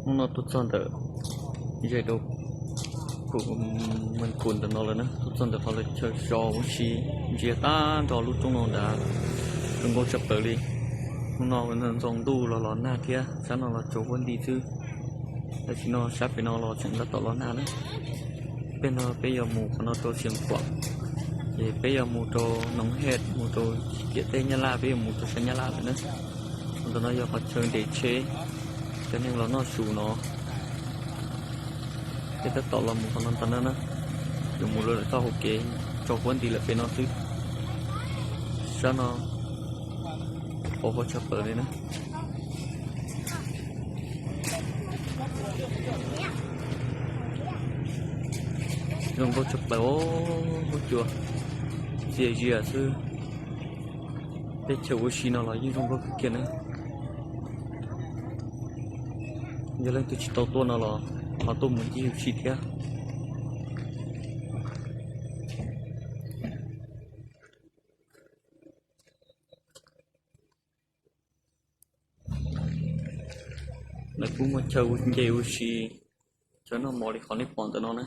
Hnub no tuaj txog ntawm, ze rau khu Mes Kus ntawm no lawm na, tuaj txog ntawm qhov lawv chaw so ua si, ntsia tag nrho lub roob no nrad, zoo nkauj tshaj plaws li. Hnub no ntxoov ntuj los los nag thiab, sab no los tsaus huab nti xwb. Tam sim no sab pem no los tseem tab tom los nag na. Peb no peb yuav mus qhov no rau Xiav Kuam, ces peb yuav mus rau Noov Hej, mus rau ciam teb Nyab Laj, peb yuav mus rau sab Nyab Laj lawm na. Qhov ntawm no yog qhov chaw nres tsheb, cov neeg los noj su no. Peb tab tom los mus qhov no ntag na, yuav mus lawm txoj hauv kev tsaus huab nti lawm pem no xwb. Sab no qhov tshaj plaws li na. Zoo nkauj tshaj plaws os, huab cua txias zias xwb. Teb chaws ua si no los yeej zoo nkauj kawg kiag na. Yog leej twg tsis tau tuaj no los ho tuaj mus ncig ua si thiab. Lawv kuj muaj chaw nce ua si, chaw noj mov li qhov nej pom ntawm no na.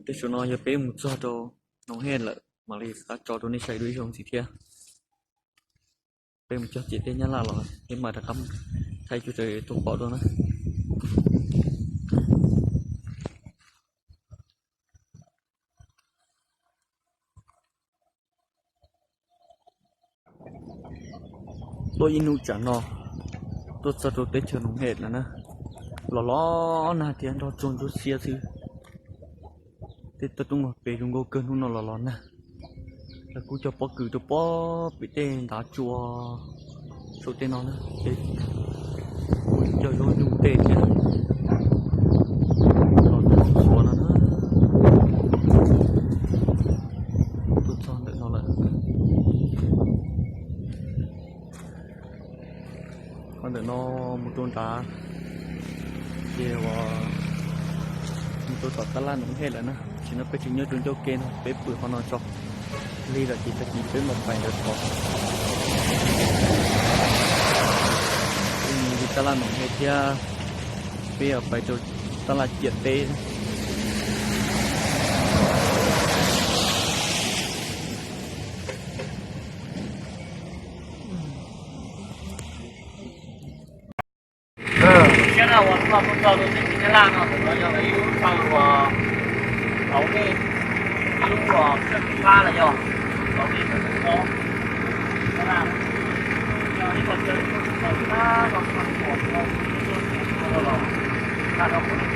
Tej zaum no yog peb mus txog rau Noov Hej lawm mam li rov qab tso rau nej saib dua ib zaug ntxiv thiab. Peb mus txog ciam teb Nyab Laj los peb mam rov qab thaij coj raws tuaj pom dua na. Tuaj ib hnub tsam no, tuaj txog rau teb chaws Noov Hej lawm na. Los los nag thiab nroj tsuag ntsuab xiab xwb. Tej toj roob pem zoo nkauj kawg, hnub no los los nag. Lawv kuj cog pob kws rau pob pem tej ntav tsua saum tej no na, ces kuj cog zaub nyuj tej thiab. Los tag xuav no na, tuaj txog ntawm no lawm. Qhov ntawm no mus rau nrad, ces uas mus rau tom tab laj Noov Hej lawm na. Tam sim no peb tseem nyob rau ncauj ke no, peb pw qhov no tso. Lig lawm ces tag kis peb mam pais ntawd tod. Peb mus li tab laj Noov Hej thiab, peb yuav pais rau tab laj ciam teb. Siab na uas hnub no tuaj txog rau teb chaws Nyab Laj no, ntawm no yog lawv ib lub chaw uas hauv dej, ib lub uas chaw kws pab los yog hauv dej ntawm no. Yog ib qho chaw ib qho chaw tab tom pom los, tab tom pom los,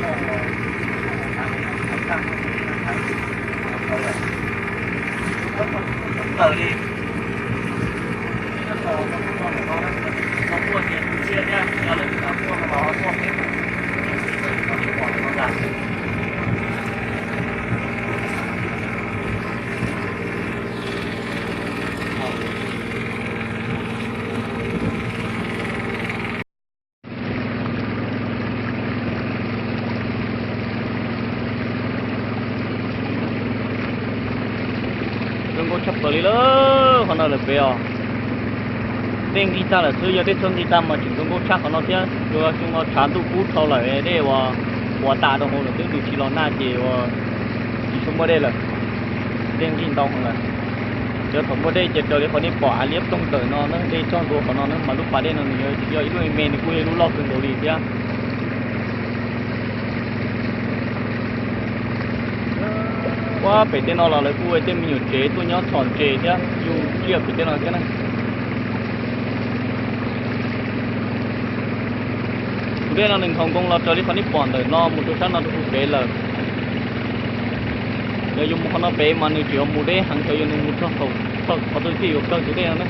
tawm li. Zoo nkauj tshaj plaws li lawm qhov no lawm pem os. Dej nqig tag lawm xwb, yog dej txhob nqig tag mas tseem zoo nkauj tshaj qhov no thiab. Yuav zoo nkaus tshav ntuj kub dhau lawm, dej uas huav tas rau hauv lawm xwb, nws tsis los nag ces uas tsis tshua muaj dej lawm. Dej nqig ntau heev lawm. Yog thaum muaj dej ces raws li qhov nej pom av liab ploog ntawm no na, dej txog ntua qhov no na, mas lub pas dej no nws yog ib lub me me, nws kuj yog ib lub loj kawg nkaus li thiab. Ua pem tej no los lawv kuj ua tej me nyuam tsev tuaj nyob txhom ntses thiab yug tsiaj pem tej no thiab na. Tus dej no nws nkhaus nkoos los raws li qhov nej pom ntawm no mus rau sab no rau puag pem lawm. Yog yuav mus qhov no pem mas nws tseem yuav mus deb heev, xyov yog nws mus txog thaum txog qhov twg thiaj yuav kawg tus dej no na.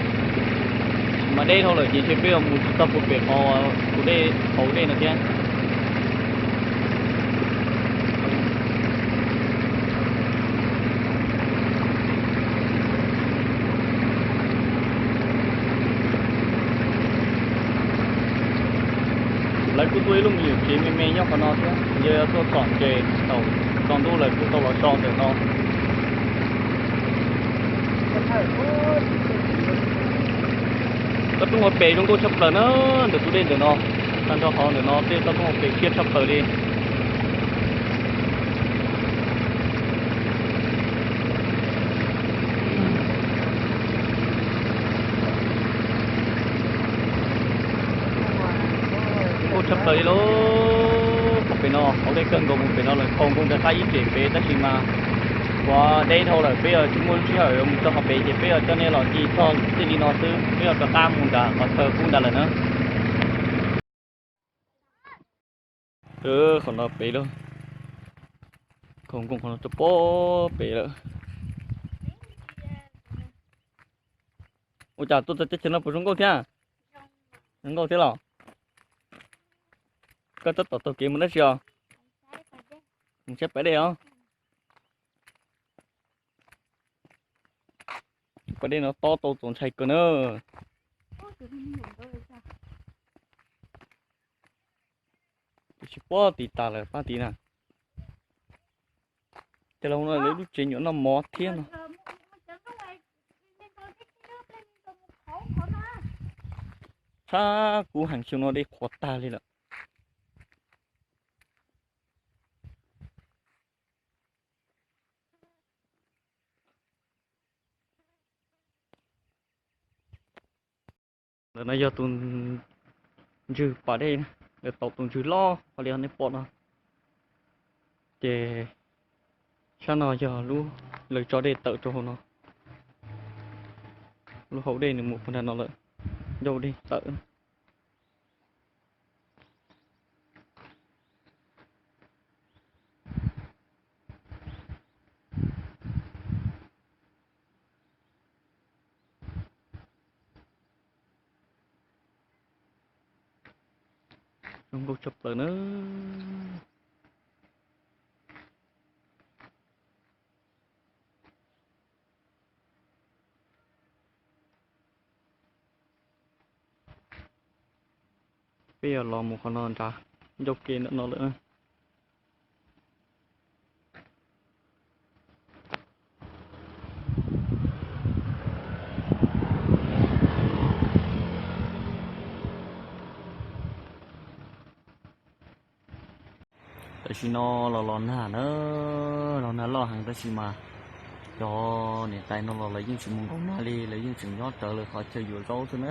Mas deb dhau lawm ces ntshe peb yuav mus tsis txog puag pem qhov tus dej hauv dej no thiab. Lawv kuj tua ib lub me nyuam tsev me me nyob qhov no thiab, yog tuaj txhom ntses thaum tsaus ntuj lawm kuj tau los so ntawm no. Tsob roob hauv pes zoo nkauj tshaj plaws na, ntawm tus dej ntawm no, tag nrho qhov ntawm no tej tsob roob hauv pes siab tshaj plaws li. Zoo nkauj tshaj plaws li lauj. Qhov pem no hauv dej kawg nkaus, mus pem no lawm, khaus nkaus rov qab ib tsem pem tab sis mas kuv deb dhau lawm, peb yuav tsis muaj lub sij hawm mus txog qhov pem ces peb yuav coj nej los ncig txog txij li no xwb, peb yuav rov qab mus nram qhov chaw qub nrad lawm na. Qhov no pem lawm, khaus nkaus qhov no rau pem lawm. Ua cas tuaj txog teb chaws no puas zoo nkauj thiab? Zoo nkauj thiab los? Koj tab tom taug kev mus dab tsi os? Mus saib pas dej os. Pas dej no tob tau txaus ntshai kawg na. Tiam sis pob tid tas lawm pab tid na. Ces los no lawv lub tsev nyuam noj mov thiab no. Tshab kub heev, xyoo no dej qhuav tag li lawm. Ntawm no yog tus ntswg pas dej, lawv tau tus ntswg loj hos li nej pom no. Ces sab no yog lub lawv tso dej tawm rau hauv no. Lub hauv dej nws mus puag nram no lawm, ncauj dej tawm. Zoo nkauj tshaj plaws na. Peb yuav los mus qhov no nrad, ncauj ke ntawm no lawm. Tam sim no los los nag na, los nag loj heev tab sis mas cov niam tais no los lawv yeej tsis mus nkaum nag li, lawv yeej tseem nyob rawv lawv qhov chaw yuav zaub xwb na.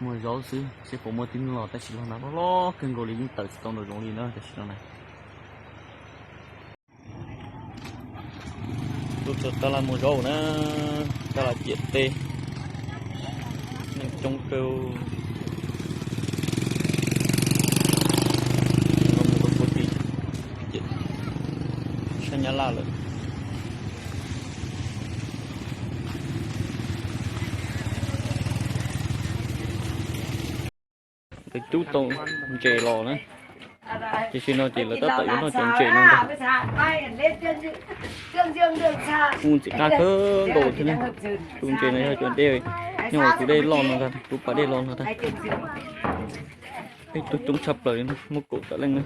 Muag zaub xwb seb puas muaj tib neeg los tab sis los nag loj loj kawg nkaus li yeej tawm tsis tau nraum zoov li na tam sim no na. Tuaj txog tab laj muag zaub na, tab laj ciam teb, neeg coob kawg. Mus rau puag tim sab Nyab Laj lawm. Lawv cub tau ntses los na, tiam sis no ces lawv tab tom yuav noj cov ntses no ntag. Kuj ntxim qab kawg nkaus thiab ne. Tus ntses no yog cov ntej nyob hauv tus dej loj no ntag, tus pas dej loj no ntag. Peb tuaj coob tshaj plaws li, muaj kaum tawm leej na.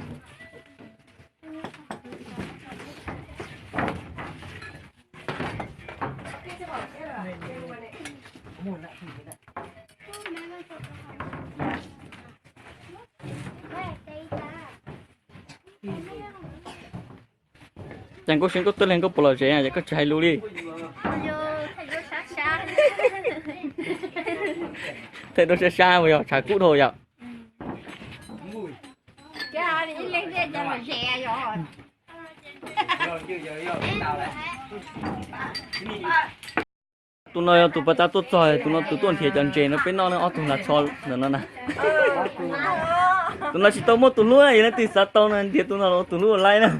Cas nkauj siab nkauj tuaj li, nkauj puas lom zem es koj tsis hais lus li? Thaij duab sab sab uas yog tshav kub dhau yom. Tus no yog tus pas tas tuaj txog, tus no tus tuaj nrhiav cov ntses no peb noj ne, ob tug hnav tsho ntawm no na. Tus no tsis tau muaj tus hlub, yog leej twg xav tau no nrhiav tus no los ua tus hlub laib na.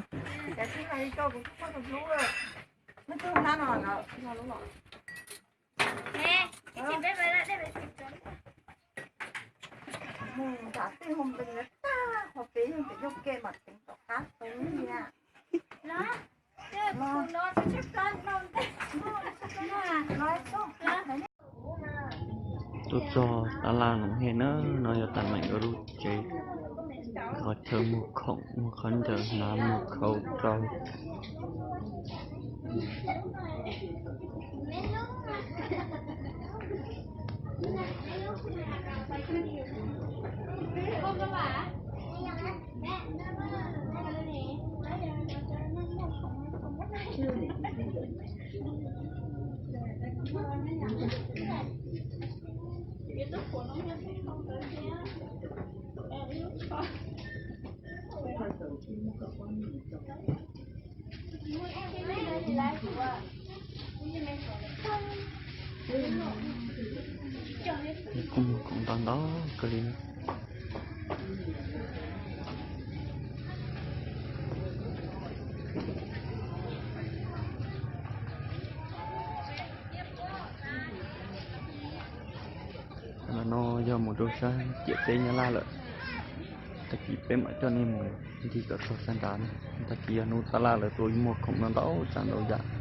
Tuaj txog tab laj no he na, no yog tas meem lub tsev, qhov chaw muag khoom, muag khaub ncaws, hnav muag khau rau. Kuj muag khoom ntau ntau kawg li. Ntawm no yog mus rau sab ciam teb Nyab Laj lawm. Tag kis peb mam coj nej mus ncig kom txog sab nrad na. Tag kis yog hnub taj laj lawv tuaj muag khoom no ntau tsav ntau yam.